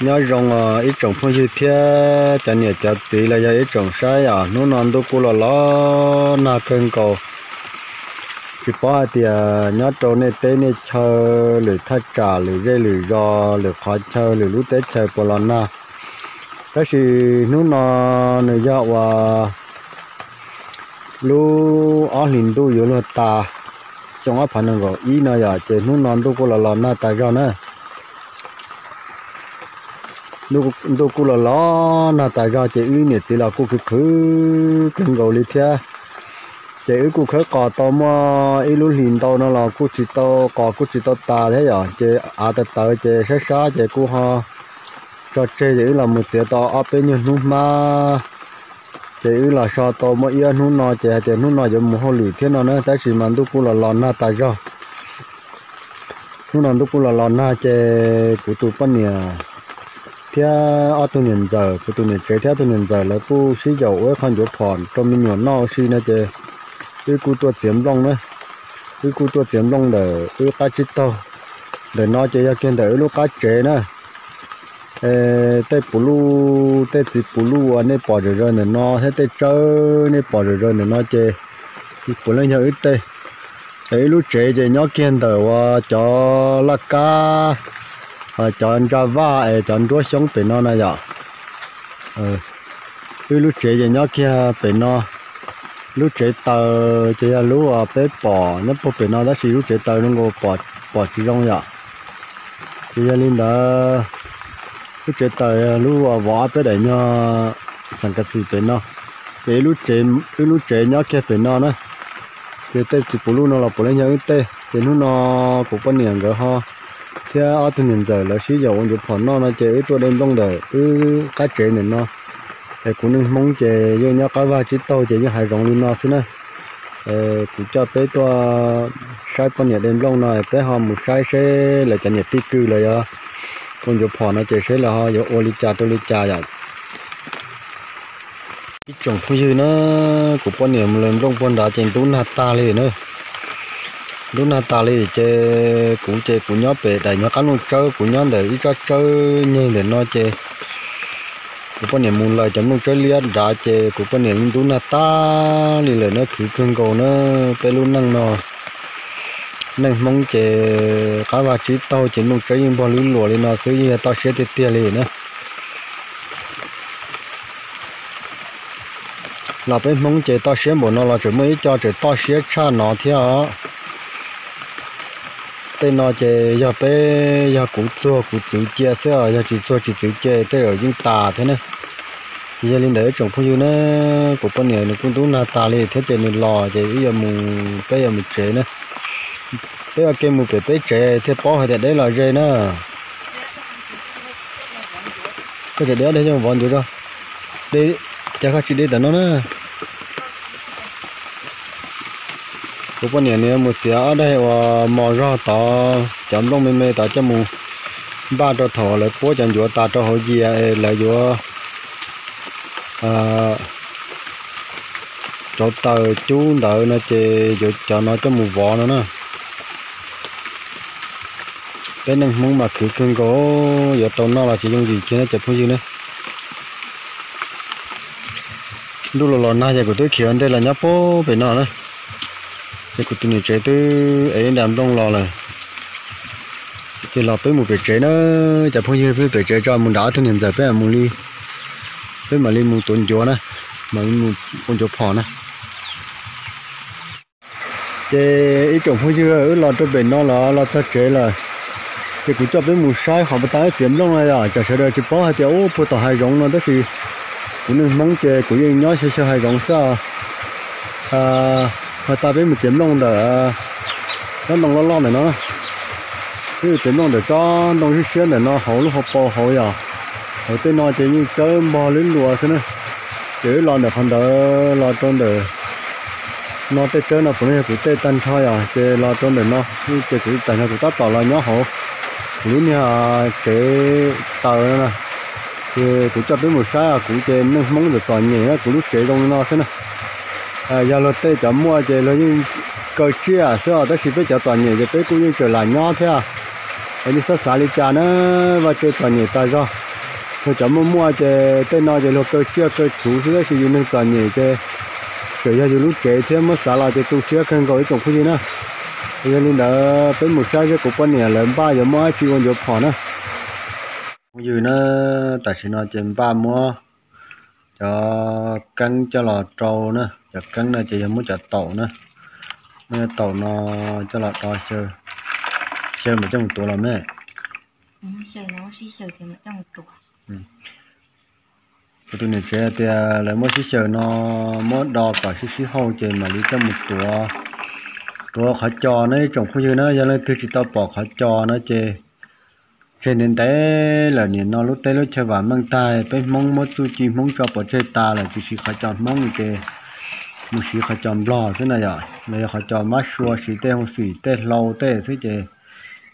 Nyob zoo os ib tsoom phooj ywg thiab cov niam cov txiv los yog ib tsoom saib os, hnub no ntuj kuj los los nag kawg nkaus. Tsis paub hais tias nyob rau nej teb nej chaw, lwm thaj tsam, lwm zej lwm zos, lwm qhov chaw, lwm lub teb chaws puas los nag. Tab sis hnub no nws yog uas lub ob hlis ntuj yuav luag tas, xyoo ob phav nees nkaum ib no yom, ces hnub no ntuj kuj los los nag tas zog na. Ntuj kuj los los nag tas zog ces wb niam txiv los kuj khwv khwv kawg nkaus li thiab. Ces wb kuj khawb qos tau muaj ib lub hlis ntau no los kuj tsis tau, qos kuj tsis tau tas thiab yom, ces av tawv tawv ces sab sab ces kuj ho tso tseg, ces wb los mus txiav tau ob peb nyuag hnub hmab. Ces wb los so tau muaj ib ob hnub no ces hais tias hnub no yuav mus hauj lwm thiab no na, tab sis mas ntuj kuj los los nag tas zog. Hnub no ntuj kuj los los nag ces kuv tus poj niam thiab ob tug niam ntxawm, kuv tus niam tsev thiab ob tug niam ntxawm lawv kuj sib yaum ua ib qho ncuav phom rau me nyuam noj ua si no ces wb kuj tuaj txiav nplooj na. Wb kuj tuaj txiav nplooj ntawm wb qab tsib taug. Ntawm no ces yog kiag ntawm wb lub qab tsev na. Tej puv luj, tej txiv puv luj uas nej pom zom zaws ntawm no thiab tej tsawb nej pom zom zaws ntawm no ces puav leej yog wb tej. Wb lub tsev ces nyob kiag ntawm uas cov laj kab, cov ntsa vaj es cov nruab xyoob pem no na yom. Wb lub tsev ces nyob kiag pem no. Lub tsev taws ces yog lub uas peb pom nyob puag pem no, tab sis lub tsev taws zoo nkaus pom tsis zoo yom. Ces yog li ntawd, lub tsev taws yog lub uas vov ob peb daim nyuag xeem kas xim pem no. Ces wb lub tsev nyob kiag pem no na. Ces tej txiv puv luj no los puav leej yog wb tej. Ces hnub no kuv poj niam nkawd ho thiab ob tug niam ntxawm lawv sib yaum ua ncuav phom noj no ces wb tuaj de nplooj ntawm wb qab tsev ntawm no. Es kuv neej Hmoob ces yeej nyob qab vaj tsib taug ces yeej hav zoov li no xwb na. Kuv coj peb tuaj saib poj niam de nplooj no, peb ho mus saib seb lawv cov niam tij kwv lawv yuav ua ncuav phom no ces seb lawv ho yuav ua li cas rau li cas yom. Ib tsoom phooj ywg na, kuv poj niam mus lawv nplooj puag nrad ces ntub nag tag li na. Ntub nag tas li ces kuv ces kuv nyob pem daim nyuag qab nplooj tsawb, kuv nyob ntawm ib tsob tsawb nyeg ntawm no ces kuv poj niam mus lawm cov nplooj tsawb liab nrad ces kuv poj niam yeej ntub nag tag li lawm na, khwv kawg nkaus na. Peb lub neej no, neej Hmoob ces qab vaj tsib taug ces nplooj tsawb yeej npog lwb luas li no xwb, yeej yog toj siab tiag tiag li na. Los peb Hmoob ces toj siab npaum no los tseem muaj ib co tseem toj siab tshaj no thiab os. Tej no ces yog peb, yog kuv txuag kuv txwv cia xwb os, yog tsis txuag tsis txwv cia tej zaum yeej tas thiab na. Ces yog li ntawd ib tsoom phooj ywg na, kuv poj niam nws kuj ntub nag tas li thiab ces nws los ces wb yuav mus, peb yuav mus tsev na. Peb ua ke mus pem peb tsev thiaj paub hais tias deb los ze na. Koj tseem de ob daig coj mus vov ncuav tso. De, cas koj tsis de tam no na? Kuv poj niam nws yuav mus txiav ob daig uas mos zog tod, cov nplooj me me tod coj mus npaj rau thaum lawv puab cov ncuav tas rau hauv yias es lawv yuav rauv taws cub ntawd no ces yuav cov no coj mus vov no na. Peb neej Hmoob mas khwv kawg nkaus, yuav tau noj los tsis yooj yim kiag na cov phooj ywg na. Ntuj los los nag ces kuv twb khiav ua ntej los nyob puag pem no na. Ces kuv tus niam tsev twb ev ib nra nplooj los lawm. Ces los peb mus pem tsev na, cov phooj ywg, peb pem tsev tso, mus nram ob tug niam ntxawm peb mam mus li, peb mam li mus tuav ncuav na, mam li mus ua ncuav phom na. Ces ib tsoom phooj ywg, wb los rau pem no los los txog tsev lawm. Ces kuv coj peb mus saib qhov puag ta wb txiav nplooj no yom, tsam sawv daws tsis paub hais tias ub puag tom hav zoov no, tab sis kuv neej Hmoob ces kuv yeej nyob xyaw xyaw hav zoov xwb os. Puag ta peb mus txiav nplooj ntawm tsob ntoo loj loj ntawm no. Peb mus txiav nplooj ntawm tsob ntoo siab siab ntawm no hauv lub hauv paus hauv yom. Hauv tej no ces yeej tsawb npog lwb luas xwb na. Ces wb los ntawm qhov ntawd los rau ntawm no, tej tsawb no puav leej yog kuv tej tag nrho yom, ces los rau ntawm no ces kuv tag nrho kuv tab tom los nyob hauv kuv lub niag tsev taws no na. Ces kuv coj peb mus saib os, kuv ces neej Hmoob txom txom nyem na, kuv lub tsev zoo li no xwb na. Yog luag tej cov muaj ces luag yeej kaw tsiaj xwb os, tab sis peb cov txom nyem ces peb kuj yeej tseem lam nyob thiab. Es nej txhob xav li cas na, vaj tse txom nyem tas zog. Cov muaj muaj ces tej no ces luag kaw tsiaj kaw txhuv xwb, tab sis yus neeg txom nyem ces tsuas yog yus lub tsev thiab muab xav los ces tu siab kawg nkaus ib tsoom phooj ywg na. Yog li ntawd peb mus saib seb kuv poj niam lawv npaj yuav muab dab tsi ua ncuav phom na. Phooj ywg na, tam sim no ces npaj muab cov keeb coj los rau na, cov keeb no ces yog muab cov taum na, muab cov taum no coj los do xyaw, xyaw mam coj mus tuav los me. Kuv tus niam tsev tias lawv muab sib xyaw no, muab do kom sib sib hauj ces mam li coj mus tuav, tuav qhov cos na ib tsoom phooj ywg na. Yog leej twg tsis tau pom qhov cos no ces tseg ntev ntev lawm, nim no lub teb lub chaw vam meej tag, peb Hmoob muab txuj ci Hmoob tso pov tseg tas lawm, tsis siv qhov cos Hmoob ces mus siv qhov cos Nplog xwb na yom, los yog qhov cos mab sua siv tej hoo xwm tej hlau tej xwb ces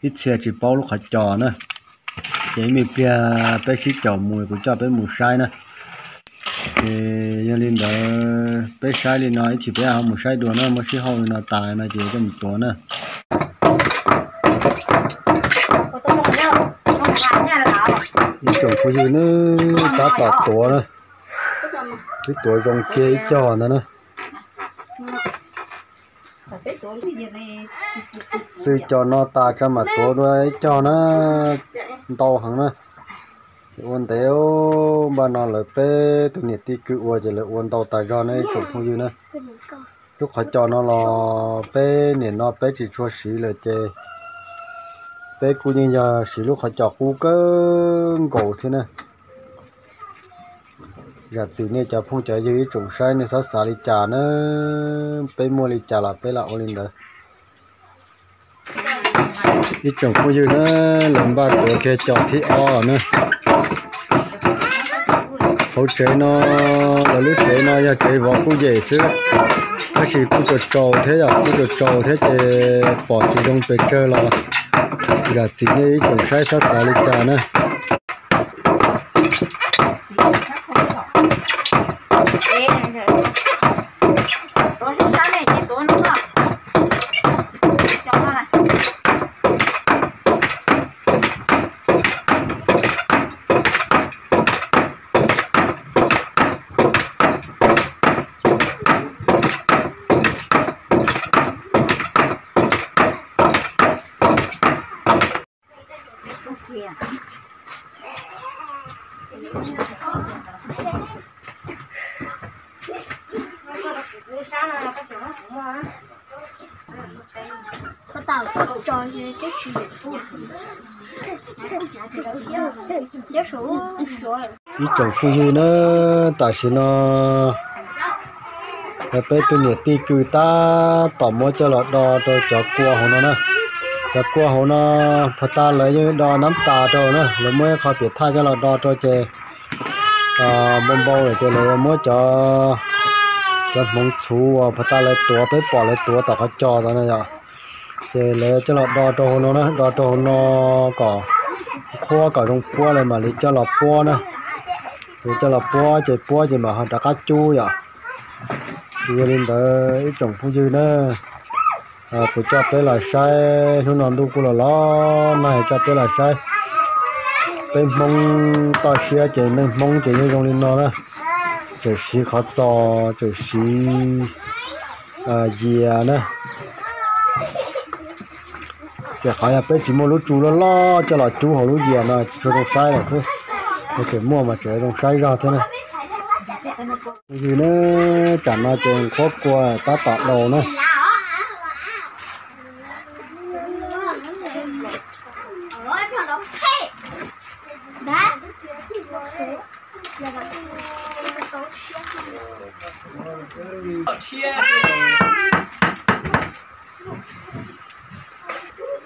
ib txhia tsis paub lub qhov cos na. Ces ib me pliag peb sib caum mus kuv coj peb mus saib na. Ces yog li ntawd peb saib li no ib chim peb ho mus saib dua na, muab sib hauj li no tas no ces coj mus tuav na. Ib tsoom phooj ywg na, tab tom tuav na, twb tuav zoo kiag ib cog ntawd na. Xwb cov no tas tso mam tuav dua ib cog na, ntau heev na. Ua ntev npaj no lawv peb tus niam tij kwv ua ces lawv ua ntau tas zog na ib tsoom phooj ywg na. Lub qhov cos no los peb nim no peb tsis tshua siv lawm ces peb kuj yeej yog siv lub qhov cos qub kawg nkaus thiab na. Zam txim nej cov phooj cov ywg ib tsoom saib nej txhob xav li cas na, peb muaj li cas los peb lam ua li ntawd. Ib tsoom phooj ywg na, lawv npaj tuav kiag cos thib ob na. Hauv tsev no, lawv lub tsev no yog tsev vov kuj yem xwb, tab sis kuj tsaus tsaus thiab yom, kuj tsaus tsaus thiab ces pom tsis zoo pes tsawg los zam txim nej ib tsoom saib txhob xav li cas na. Ib tsoom phooj ywg na, tam sim no peb tus niam tij kwv tab tom muab coj los do rau cov kua hauv no na. Cov kua hauv no, puag ta lawv yeej do nab tas rau na, lawv muab ib qho piam thaj coj los do rau ces npau npau lawm ces lawv muab cov, cov hmoov txhuv uas puag ta lawv tuav, peb pom lawv tuav tom qhov cos ntawd na yom. Ces lawv coj los do rau hauv no na, do rau hauv no kom qhuav kom zoo puab lawv mam li coj los puab na. Lawv coj los puab ces puab ces mam ho rov qab cub yom. Ces yog li ntawd ib tsoom phooj ywg na, kuv coj peb los saib, hnub no ntuj kuj los los nag, coj peb los saib. Peb Hmoob toj siab ces neeg Hmoob ces yeej zoo li no na, tseem siv qhov txos, tseem siv yias na. Txawm qhov yog peb tsis muaj lub tsu loj loj coj los cub hauv lub yias no tsis tshua zoo saib lawm xwb, tseem muaj mas tseem zoo saib zog thiab na. Yog ne, tsam no ces qhuab kua tab tom daus na.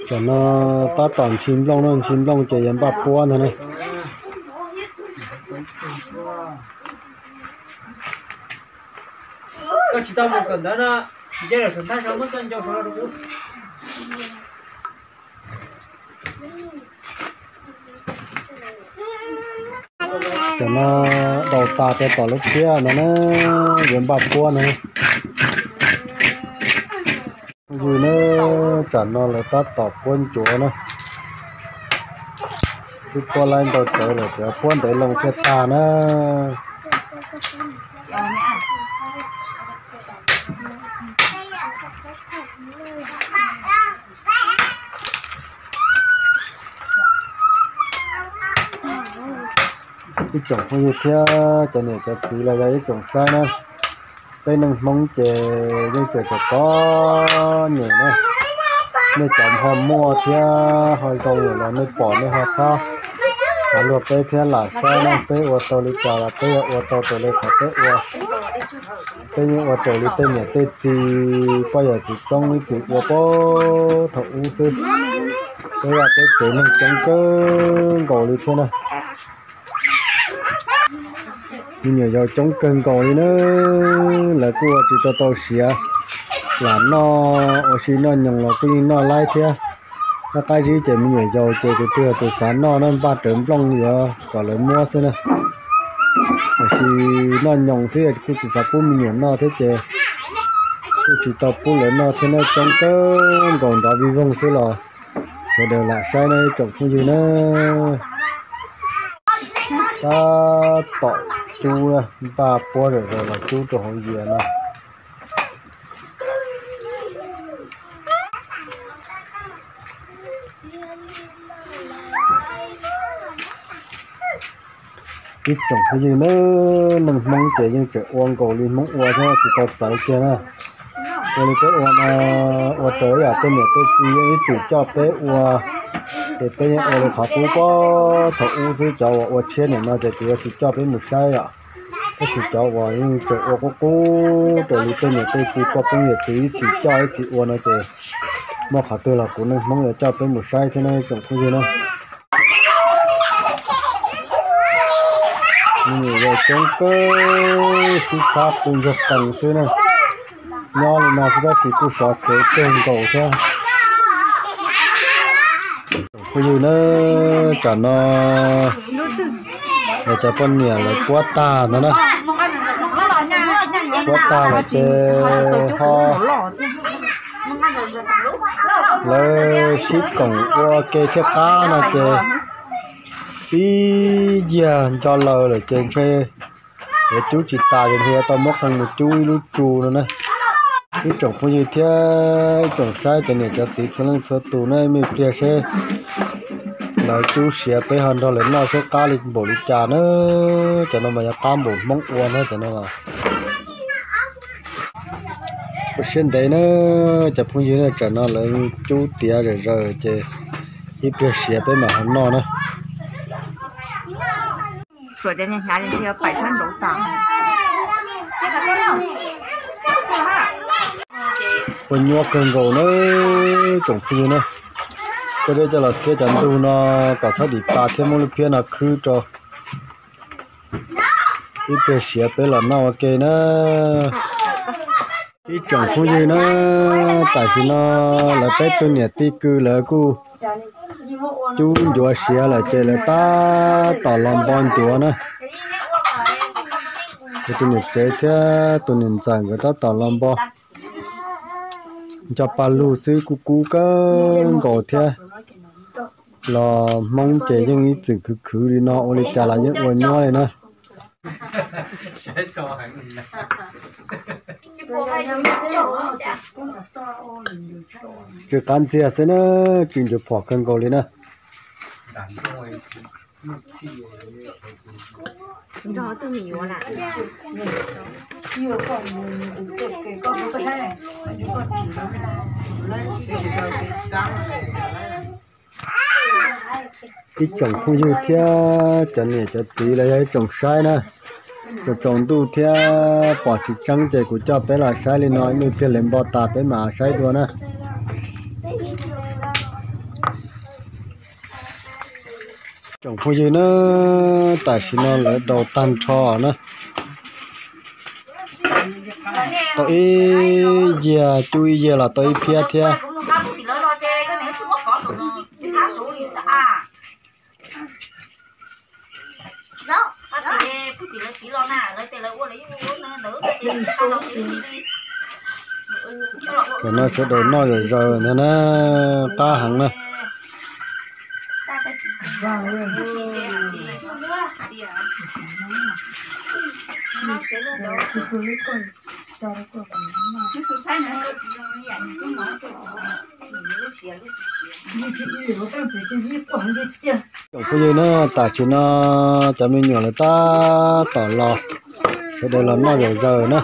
Tsam no tab tom ntshi nplooj no, ntshi nplooj ces yuav npaj puab ntag ne. Tsam no daus tas rau tom lub phiab no na, yuav npaj puab no. Yog ne, tsam no lawv tab tom puab ncuav na. Twb puab laib ntau tsawv lawm, puab ntev loo thiaj tag na. Ib tsoom phooj ywg thiab cov niam cov txiv los yog ib tsoom saib na, peb neeg Hmoob ces yeej tseem txom txom nyem na. Nej cov ho muaj thiab ho zoo lawm los nej pom nej ho txhob xav luag peb thiab lam saib na, peb ua tau li cas los peb yuav ua tau raws li qhov peb ua. Peb yeej ua raws li tej niam tej txiv poj yawm txiv txoob ib txwm ua puag thaum ub xwb. Peb vaj peb tsev neeg coob kawg nkaus li thiab na. Me nyuam yaus coob kawg nkaus li na, lawv kuj ua tsis tau tau siav lam noj, ua si noj nyoos los kuj yeej noj laib thiab. Noj qab zib ces me nyuam yaus ces tus twg tus xav noj na npaj rawv nplooj yuav kom lawv muab xwb na. Tiam sis noj nyoos xwb kuj tsis xav pub me nyuam noj thiab ces kuj tsis tau pub lawv noj thiab na, coob kawg nkaus nrov vij voog xwb los sawv daws lam saib na ib tsoom phooj ywg na. Tab tom cub npaj puab zom zaws los cub rau hauv yias no. Ib tsoom phooj ywg na, neeg Hmoob ces yeej tseem ua nkaus li Hmoob ua thiab tsis tau txawv kiag na. Ua li peb ua no, ua raws yam tej niam tej txiv yeej ib txwm coj peb ua, ces peb yeej ua li qhov pub puag thaum ub xwb. Cov uas ua tshiab nim no ces kuv yuav tsis coj peb mus saib yom, tab sis cov uas yeej tseem ua qub qub raws li tej niam tej txiv poj phooj ywg txiv ib txwm coj ib txwm ua no ces muaj qhov twg los kuv neej Hmoob yuav coj peb mus saib thiab na ib tsoom phooj ywg na. Me nyuam yaus coob kawg, sib khab tu ntsuag qees xwb na. Nyob li no xwb tab sis kuj sov kev kawg nkaus thiab. Phooj ywg na, tsam no lawv cov poj niam lawv puab tag ntawd na, puab tag lawm ces ho lawv sib koom ua ke thiaj qab no ces ib yiag nco laws lawm ces ntshe yuav cub tsis tas ces ntshe yuav tau muab qee mus cub ib lub tsu no na. Ib tsoom phooj ywg thiab ib tsoom saib cov niam cov txiv txhua leej txhua tus na, me pliag seb lawv cub siav peb ho nrog lawv noj seb qab li npaum li cas na. Cov no mas yog qab npaum Hmoob ua na cov no. Ua siab ntev na cov phooj ywg na, tsam no lawv cub tiav zom zaws ces ib pliag siav peb mam ho noj na. Ua nyuaj kawg nkaus na tsoom phooj ywg na. Koj deb coj los xiab cov ntug no kom txhob dim pa thiab muab lub phiab no khwb rau. Ib pliag siav peb los noj ua ke na. Ib tsoom phooj ywg na, tam sim no lawv peb tug niam tij kwv lawv kuj cub ncuav siav lawm ces lawv tab tom los npo ncuav na. Kuv tus niam tsev thiab tus niam ntxawm nkawd tab tom los npo. Nco pa lug xwb kuj kub kawg nkaus thiab. Los Hmoob ces yeej ib txwm khwv khwv li no ua li cas los yeej ua nyuaj li na. Tsw qab ntxiag xwb na, tsw ncuav phom kawg nkaus li na. Ib tsoom phooj ywg thiab cov niam cov txiv los yog ib tsoom saib na, tsaus tsaus ntuj thiab pom tsis tseeb ces kuv coj peb los saib li no, ib pliag lawv npo tas peb mam saib dua na. Tsoom phooj ywg na, tam sim no lawv daus tag nrho na. Tau ib yiag, cub ib yiag los tau ib phiab thiab. Tam no sawv daws noj zom zaws ntag na, qab heev na. Tsoom phooj ywg na, tam sim no cov me nyuam lawv tab tom los, sawv daws los noj zom zaws na.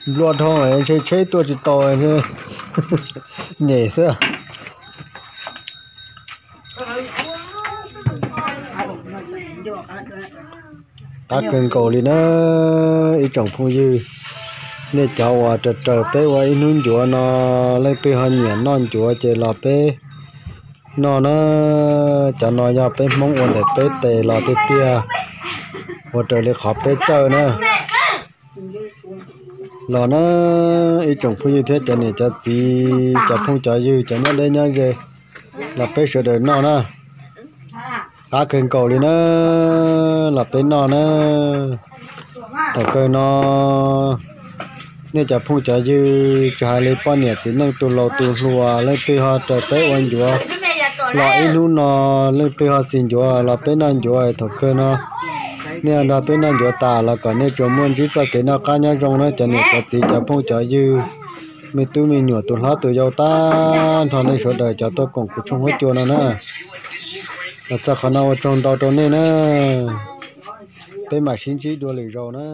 Nplua dhau ntshe tsheb tuaj tsis tau, nyem xwb. Qab kawg nkaus li na ib tsoom phooj ywg, nej cov uas raws raws peb ua ib hnub ncuav no, leej twg ho nyiam noj ncuav ces los peb noj na. Cov no yog peb Hmoob ua ntawm peb tes los tiag tiag, ua raws li qhov peb txawj na. Los na ib tsoom phooj ywg thiab cov niam cov txiv, cov phooj cov ywg, cov nyob deb nyob ze, los peb sawv daws noj na. Qab kawg nkaus li na, los peb noj na. Thaum kawg no nej cov phooj cov ywg, tsis hais li poj niam txiv neej tus laus tus hluas, leej twg ho raws peb ua ncuav los ib hnub no, leej twg ho xis ncuav los peb noj ncuav thaum kawg no. Nej nrog peb noj ncuav tas los kom nej tsuas muaj ntsib txoj kev noj qab nyob zoo na cov niam cov txiv, cov phooj cov ywg, me tub me nyuam, tus hlob tus yau, tag nrho nej sawv daws cov tuaj koom kuv tshooj huab cua no na. Los txog qhov no ua tsaug ntau rau nej na. Peb mam sib ntsib dua lwm zaus na.